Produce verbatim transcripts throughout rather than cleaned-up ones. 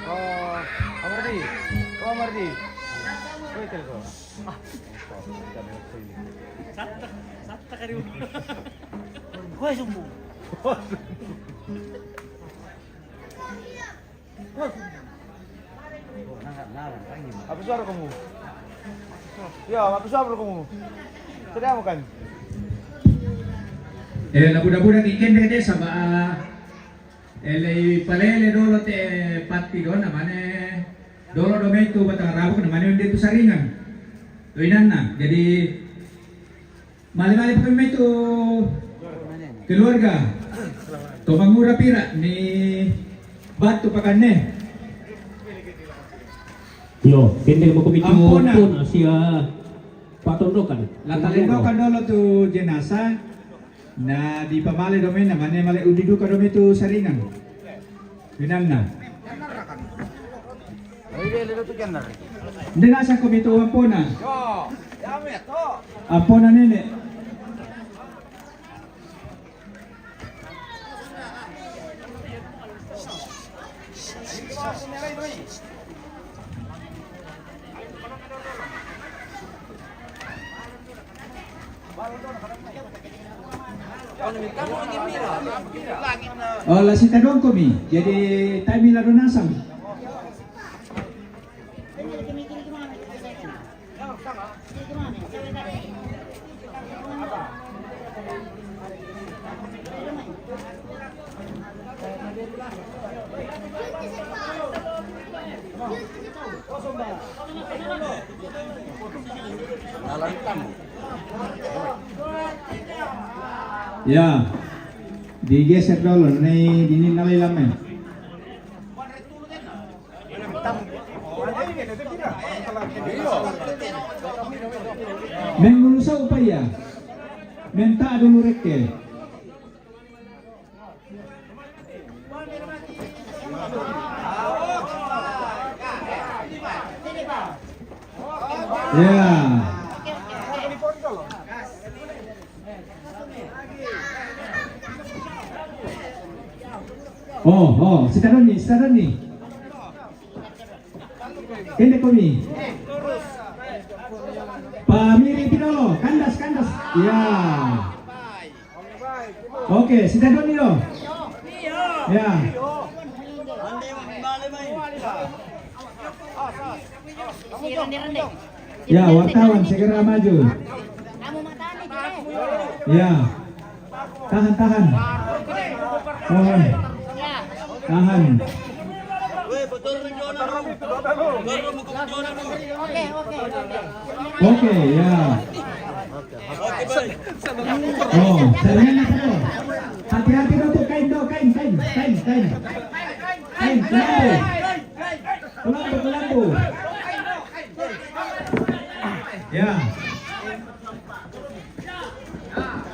Oh, Amardi. Oh, Amardi. Kau itu kau. Ah. Satta, satta kari. Kau sumbu. Apa suara kamu? Ya, apa suara kamu? Sedang makan. Eh, labuda-buda ki kende desa ba, eh, lei palele dolo te patti dona mane dolo do metu batang rabuk na mane unde tu saringan. Do inanna. Jadi male-male pa kami mai tu keluarga. To mangura pira ni batu pakanne. Yo, kende mo kami tu Ampona. Ampona sia patondokan. La talendokan dolo tu jenazah. Na di pamale do mena, mane male undi duka do metu saringan. Inanna. Nde nasang ko mitu ampona. Ampona nene. Oh, la sita dongko mi. Jadi taimi la donasang. Ya, digeser dulu, nih, dini nalai lama. Mengulusa upaya. Menta dulu rekke. Ya. Oh, oh, sitadonni, sitadonni. Kende komi. Pamiri pidolo, kandas, kandas. Ya. Oke, sitadonni lo. Ya. Ya, wartawan segera maju. Ya. Tahan, tahan. Tahan. Tahan. Oke, ya. Oh, saringan apa tuh? Hati-hati tuh, kain tuh, kain, kain, kain, kain. Kain, kelambu. Kelambu, kelambu. Ya.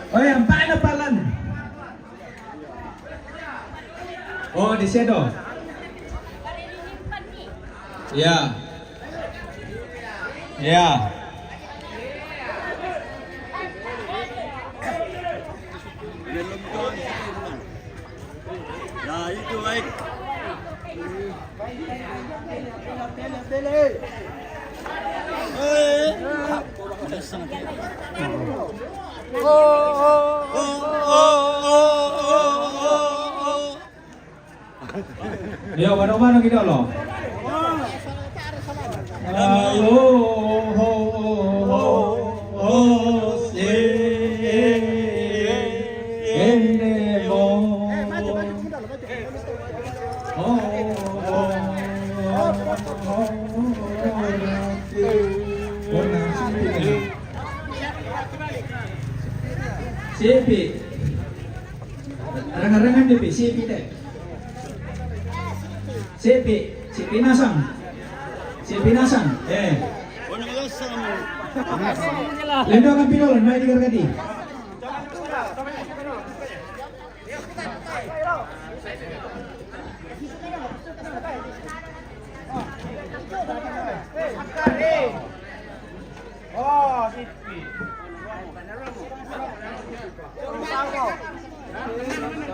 Oh ya, palan, palan. Oh, di situ. Ya. Ya. Ya, itu baik. Yo, mano-mano kita lo. Halo, ho, ho, ho, se, ene, mo. Sipi. Rangan-rangan depe, sipi te. Sipi, sipi nasang. Sipi nasang. Eh. Lendo kan pidol, mai di gargati. Oh, sipi.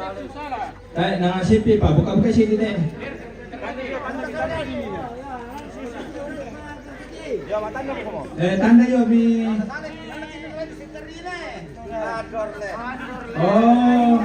Eh, na sipi pa, buka-buka sini deh. Eh, tanda yo mi. Oh.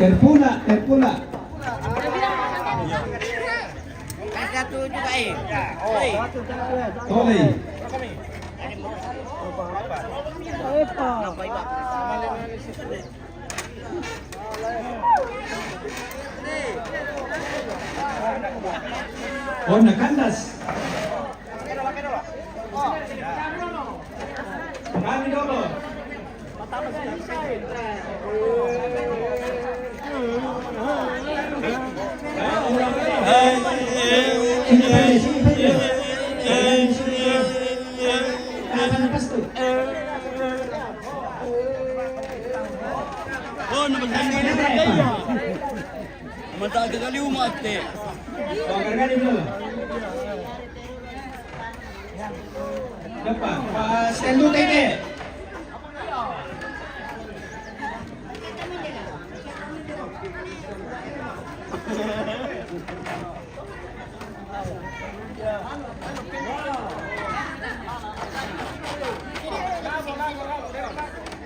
Terpula, terpula. Kasih satu juga, eh. Oi. Oi. Oh, nakandas. Kami dulu. Mantap sekali umat teh. Depan, pas tentu teke.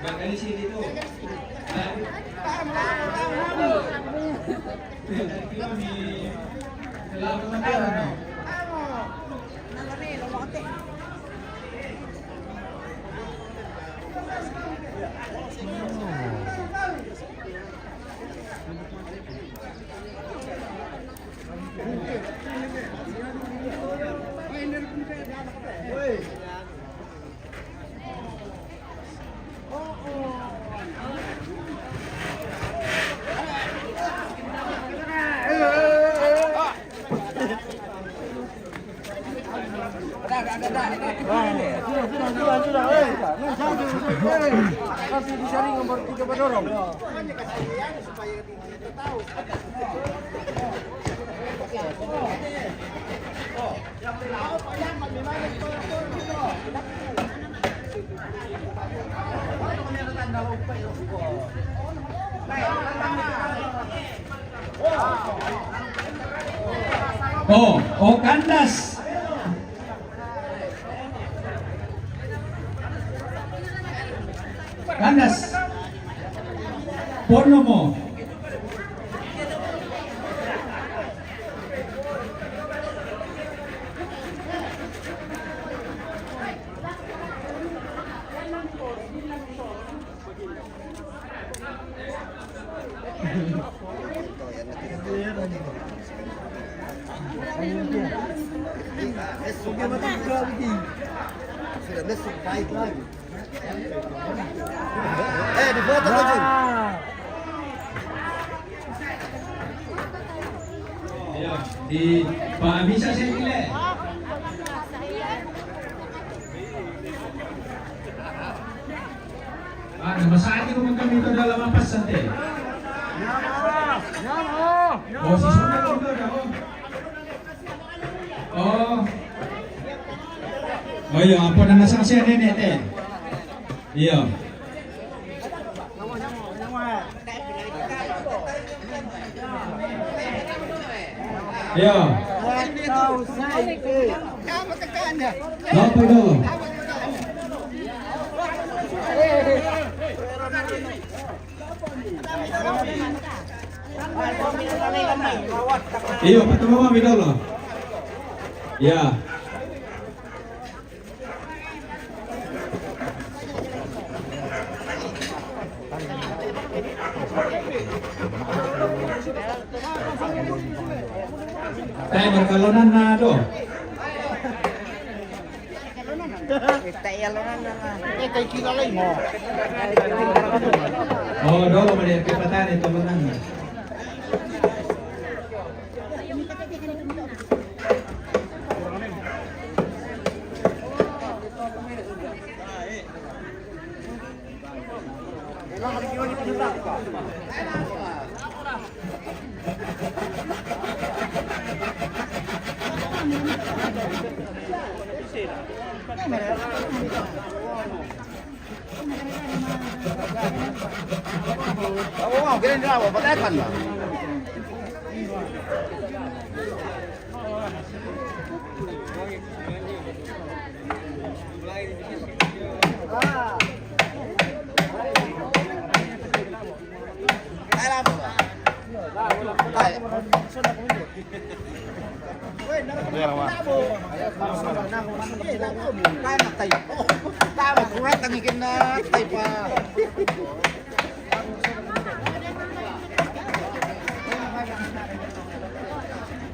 Dari sini tuh. Oh, oh, kandas. Kandas. Ponomo. Sudah masuk baik lagi. Eh, di foto tuh, Jun. Iya, di Pak bisa saya pilih. Ah, nama saya itu bukan itu dalam apa santai. Oh, si Sunda juga ada, oh. Oh. Oh iya, apa nama saya nenek teh? Iya. Iya. Dopo, dopo. Iyo, patama mo, midolo. Ya. Tae markalonan na do. Tae alonan na. Oh, do, malihat ke patani tolonan.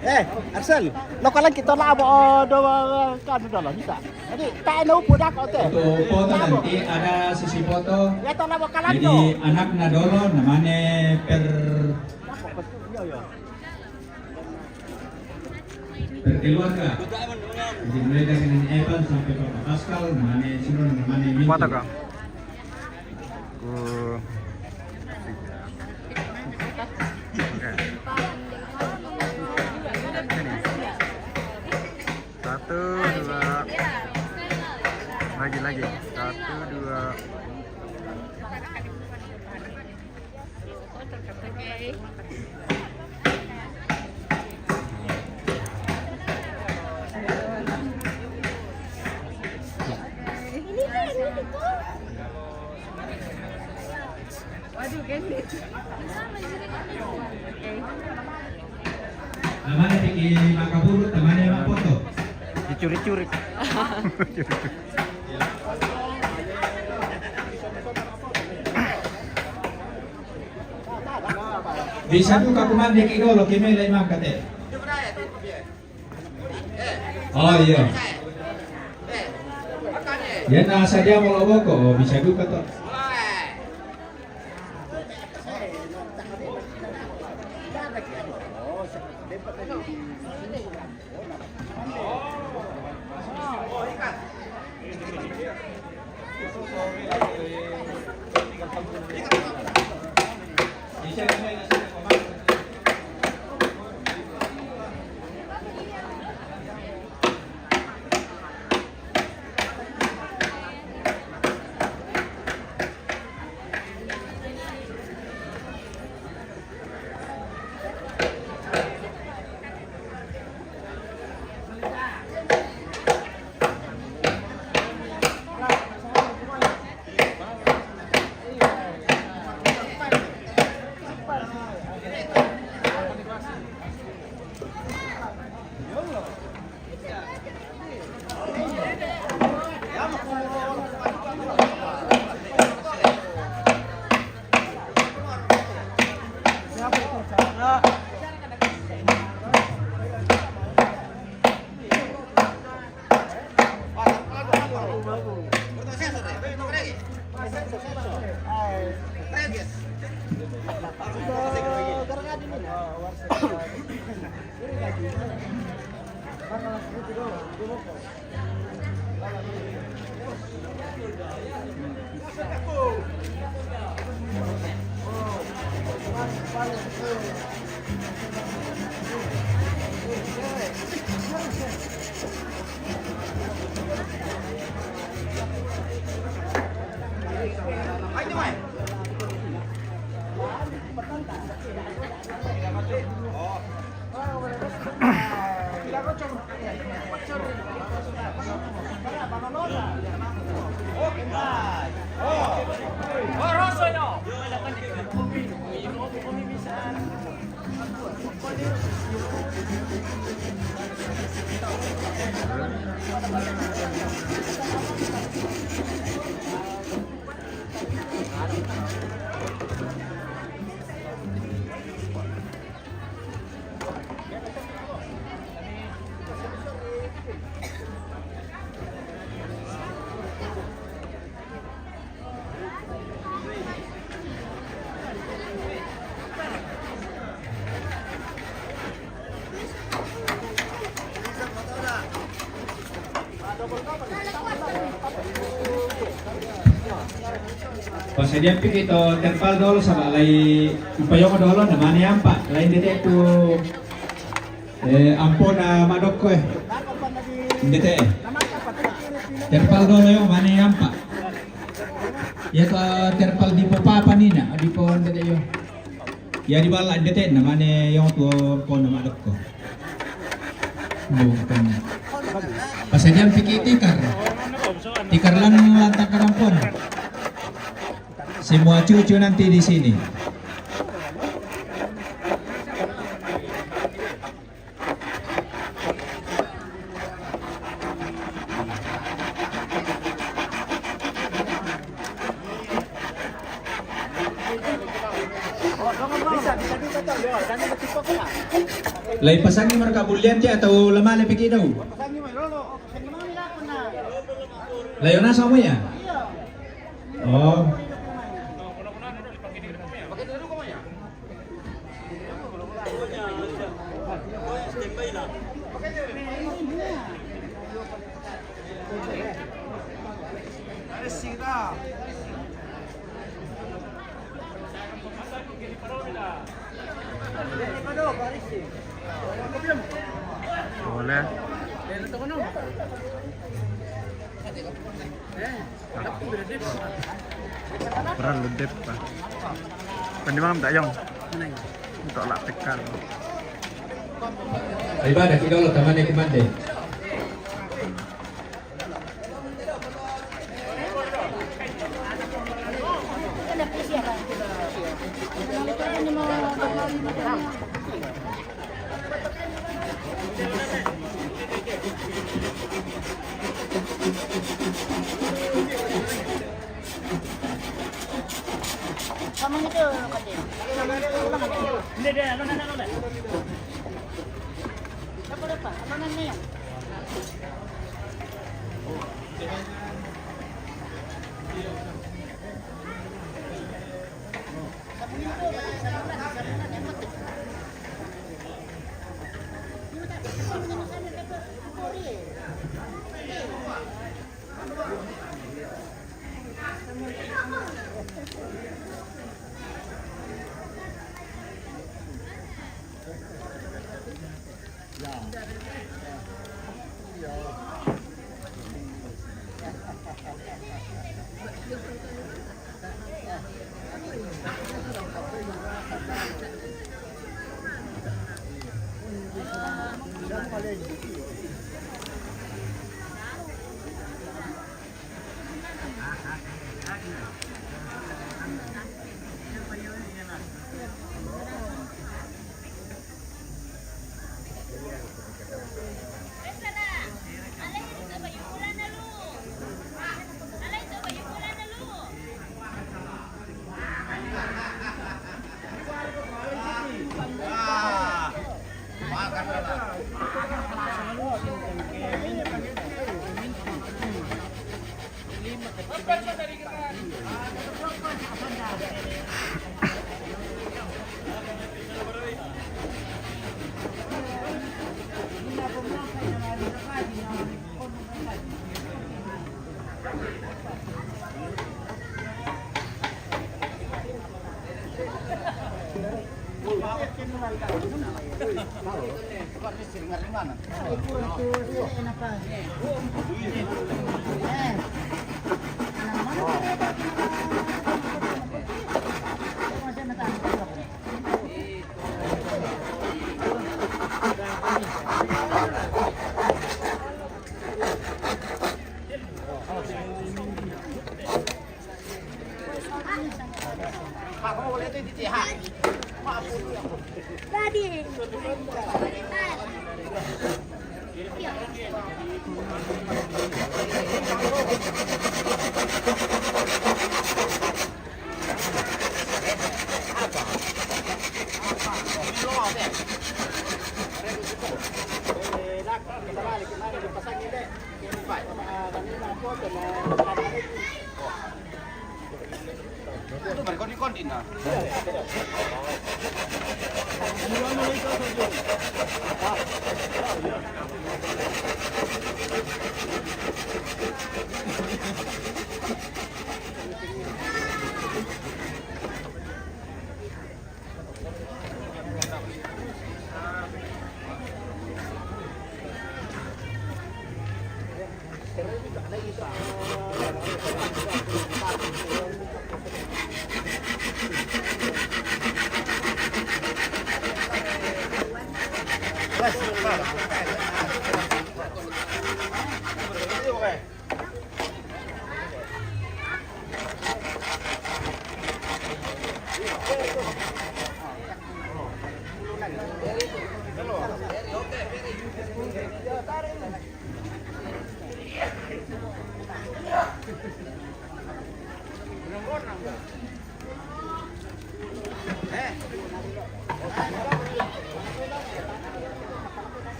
Eh, Arsel, lo kalan kita lah, oh, do, kan, do lah, bisa. Jadi, tae na upu dako te. Untuk foto nanti ada sesi foto. Ya, to labo kalando. Jadi, anak na dolo namane per, per keluarga. Jadi, mulai dari Nenek Evan sampai Papa Pascal, namane Simon, namane Mintu. Foto, Kak. Ku-, oke. Sini. Satu, dua. Lagi, lagi. Satu, dua. Waduh, gende. Oke. Tamane piki makaburu, tamane mapoto. Dicuri-curi. Bisa juga kumande ki dolo, kime lai makate. Oh, iya. Ya, na sadia mo loboko, oh, bisa juga to. Pasadiampi ki' to terpal dolo, saba' la'i upayongo dolo, na mane ampa', la'i ndete' tu, eh, ampo na ma'dokko, eh. Ndete', eh. Terpal dolo yo, mane ampa'. Iya to, eh, terpal dipo papa nina, dipo ndete' yo. Iya di balla' ndete' na mane yo tu ampo na ma'dokko. Bukan. Pasadiampi ki' tikar. Tikar lan lantang karampon. Semua cucu nanti di sini. La'i pasangi marka bullianti atau lamale piki dau? La'i ona samu ya? Oh. Boleh. Perang ledep, Pak. Pendimang tak, Yong? Untuk lak tekan. Ibadah kita lo tamane kumande.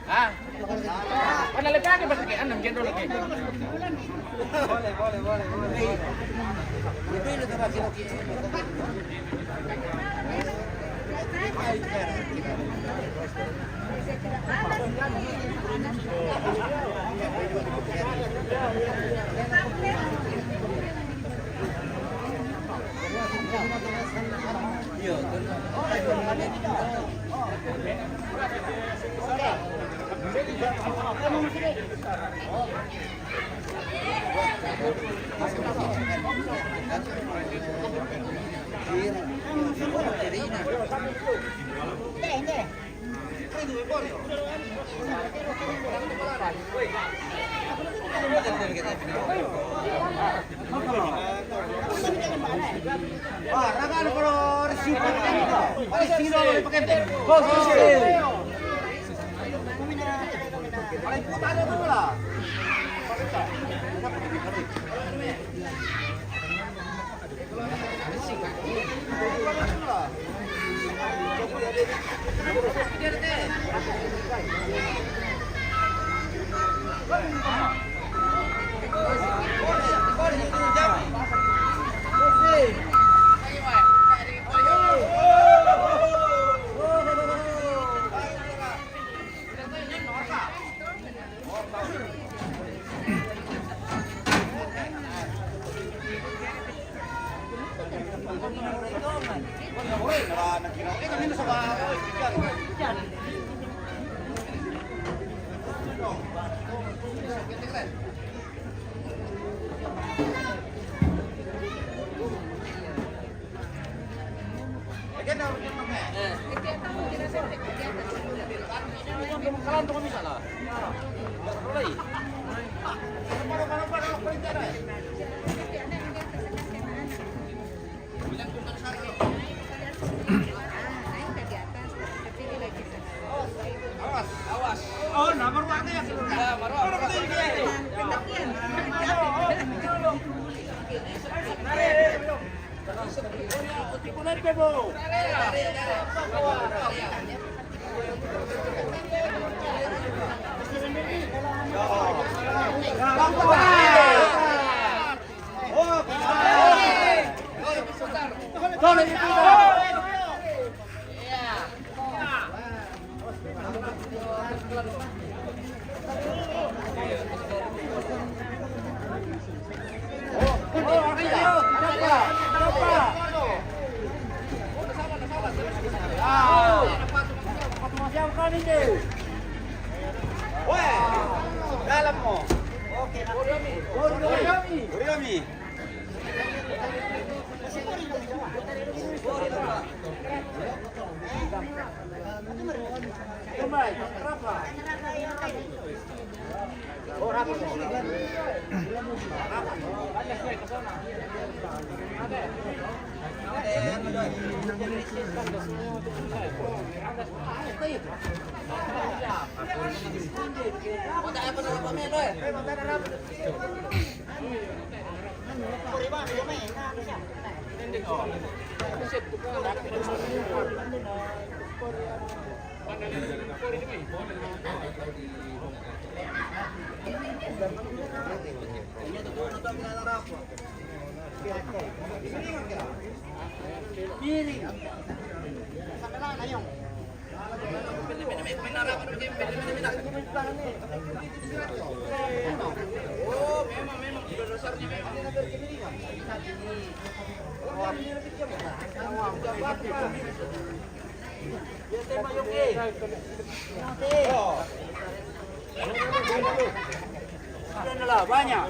Ah. Mana lagi ada pas lagi? Anam jendol lagi. Boleh, boleh, boleh, boleh. Itu, itu tuh lagi, lagi. Origami. Banyak.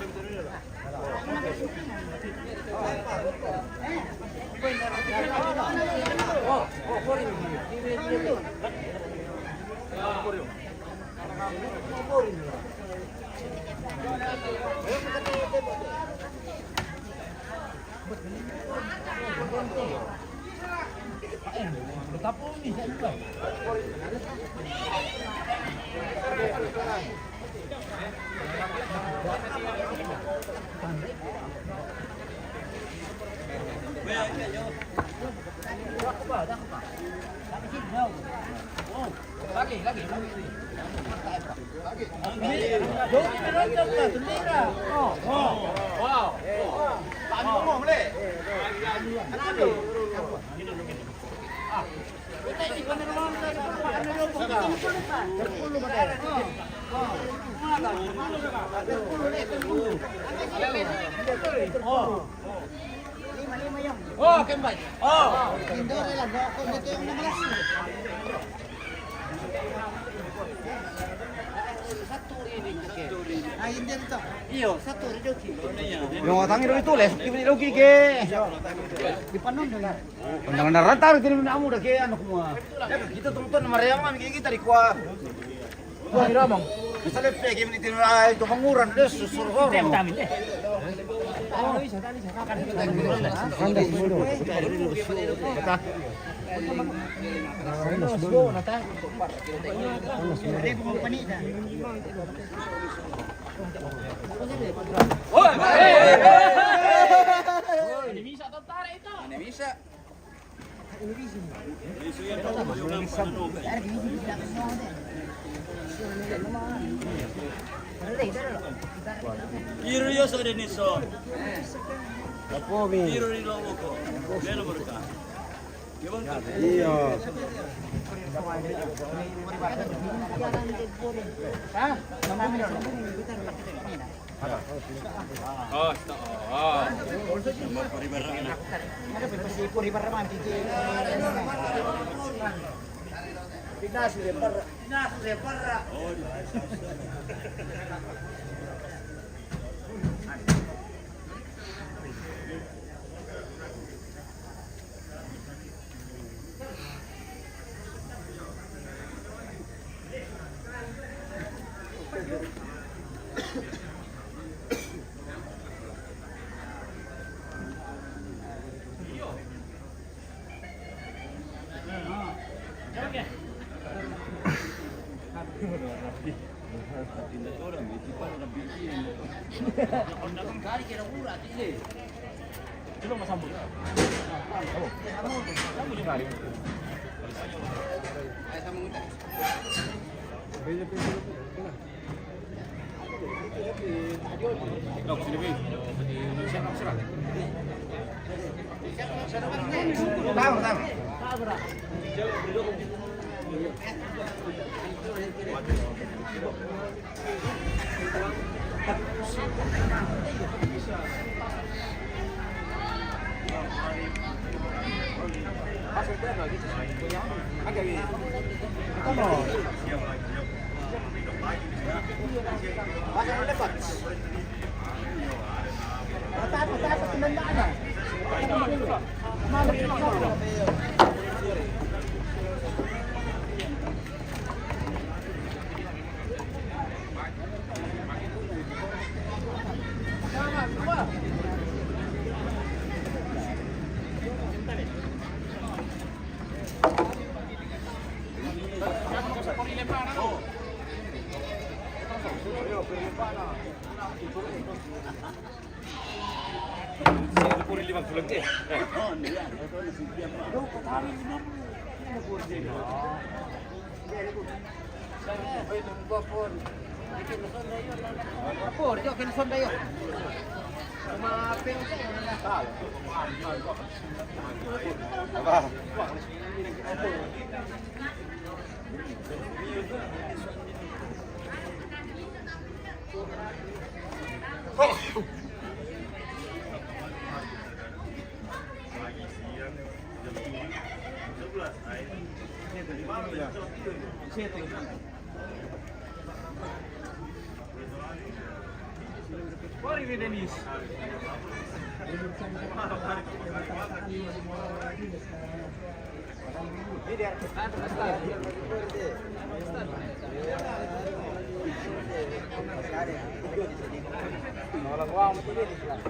Oh, kembali. Oh. Iyo, satu rezeki. Yang watang itu tulis, ini rezeki ke. Di panon dulu. Undang-undang rata, ini namu dah ke anu semua. Ya, kita tonton meriaman kita di kuah. Wah, di Ramang. Misalnya, kayak gini, itu, ah, itu penguran, dia susur. Kita yang tamin, eh. Woi, woi, woi, woi. Ini bisa tertarik itu. Ini bisa. Iro yo so de ni so. Iro ni lo ko. Melo mereka. Iyo. Hah? Oh, stop. Oh.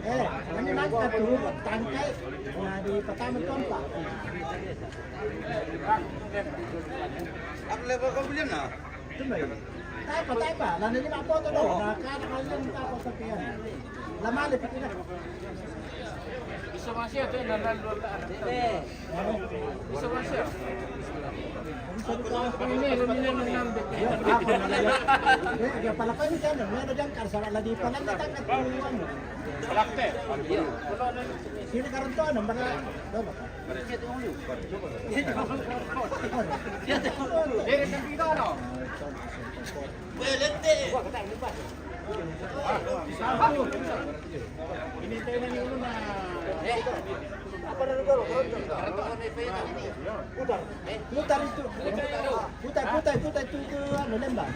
Eh, ini nanti tuh tangkai, nah, di pertama keempat. Aku level kau bilang nah. Tapa, tapa. Lah, ini apa tuh, dong? Nah, kada kalian tapa sekian. Lama le pikir. Bisa masih ada yang lalu. Bisa masih. Ini, ini, ini, ini. Ya, apa namanya? Ya, ya, pala kau ini kan, ini ada jangkar, salah lagi, pala ini tangan. Sini karanto, nomor, nomor. Putar itu. Putar, putar, putar itu, itu, anu, lembah.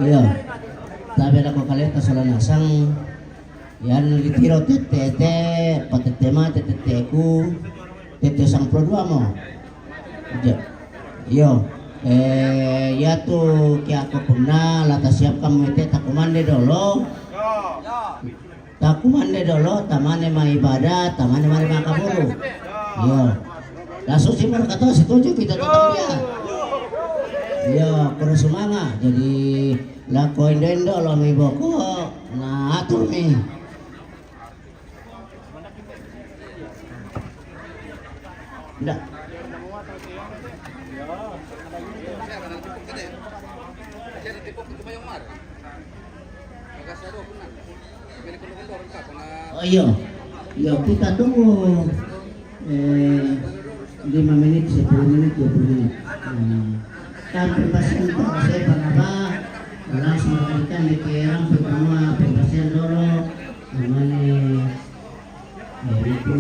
Iya. Tapi ada kok kalian tasalah nasang. Yan ditiro tete, te patete ma tete ku, tete sangplo dua mo. Ja-, iyo. Eh, ya tu kia ko kunna, la tasiapkan mete takumande dolo. Takumande dolo, tamane ma ibadah, tamane mari makaburu. Iyo. Langsung si mereka setuju kita tutup ya. Iyo, kurang semangat. Jadi, lako indo-indo lo mi boko, na atur mi. Nda. Oh, iyo. Iyo, kita tunggu, eh, lima menit, sepuluh menit, dua puluh menit. Nah, kan perpasian tu saya pernah langsung berikan di kerang pertama perpasian dulu. Namanya, eh, itu.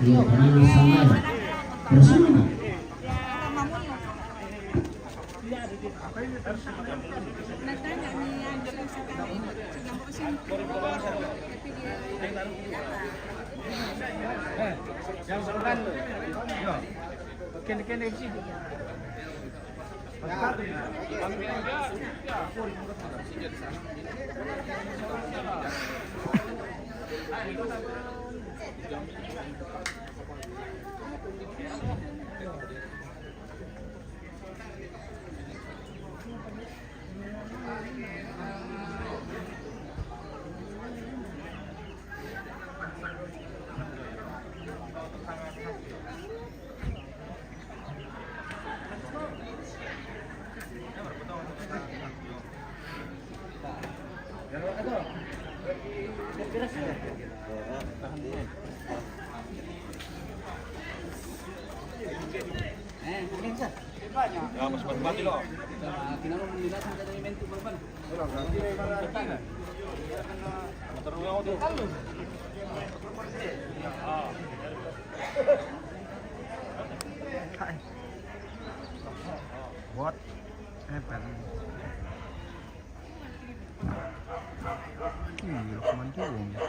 Iyo, pernah sama. Terus mana? Ya, mas mati lo. Kita mau menjelaskan tadi mentu, Bang. What happened? Iya, Lukman juga.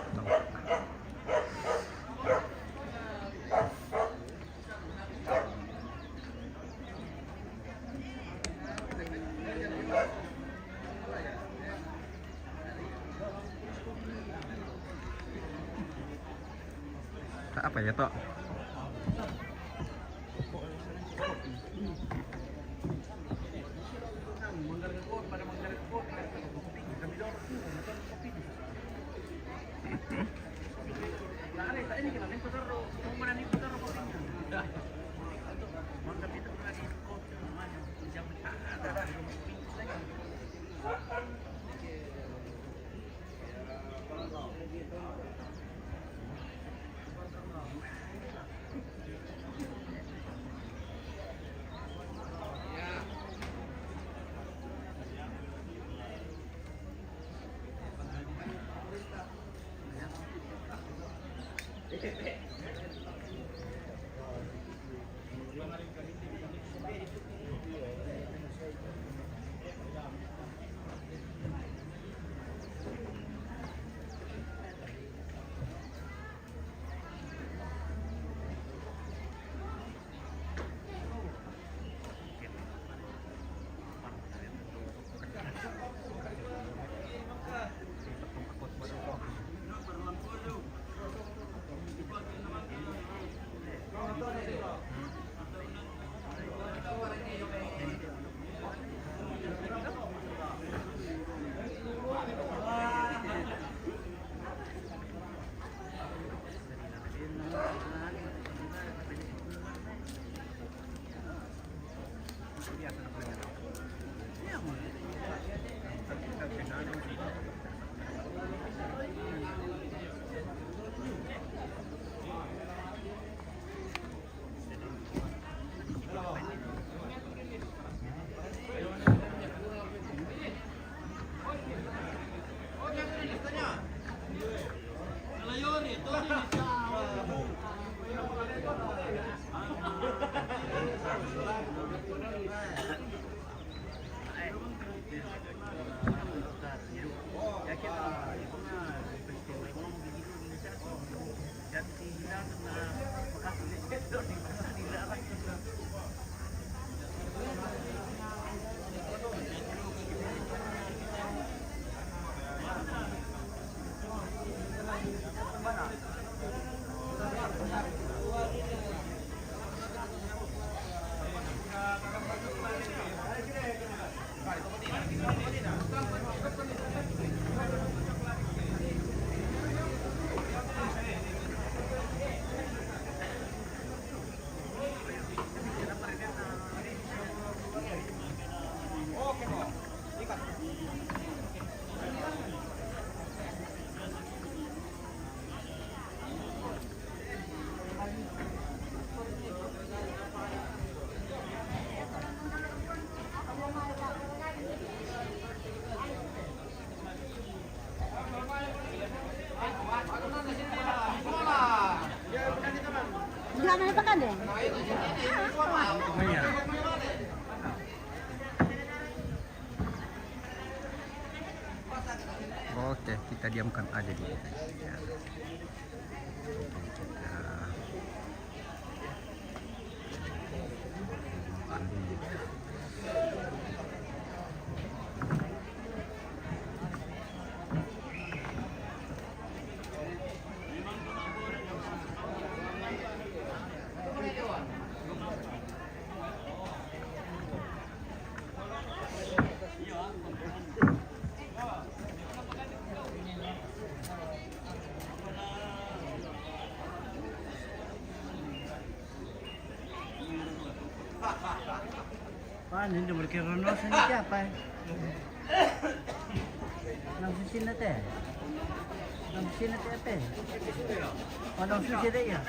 Tak apa ya, Tok? Enggak ada tekan deh. Oke, kita diamkan aja dulu. Ya. Kita Paano hindi mo kaya Ronald? Saan siya pa? Nang sushi na te. Nang sushi na te ate. O, nang sushi na iya.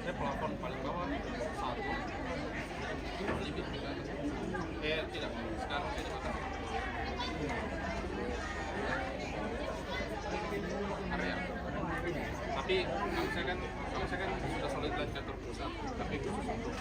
Saya plafon paling bawah satu. Limit juga. Eh, tidak. Sekarang saya dapat area. Tapi kalau saya kan, kalau saya kan sudah solid dari kantor pusat. Tapi khusus untuk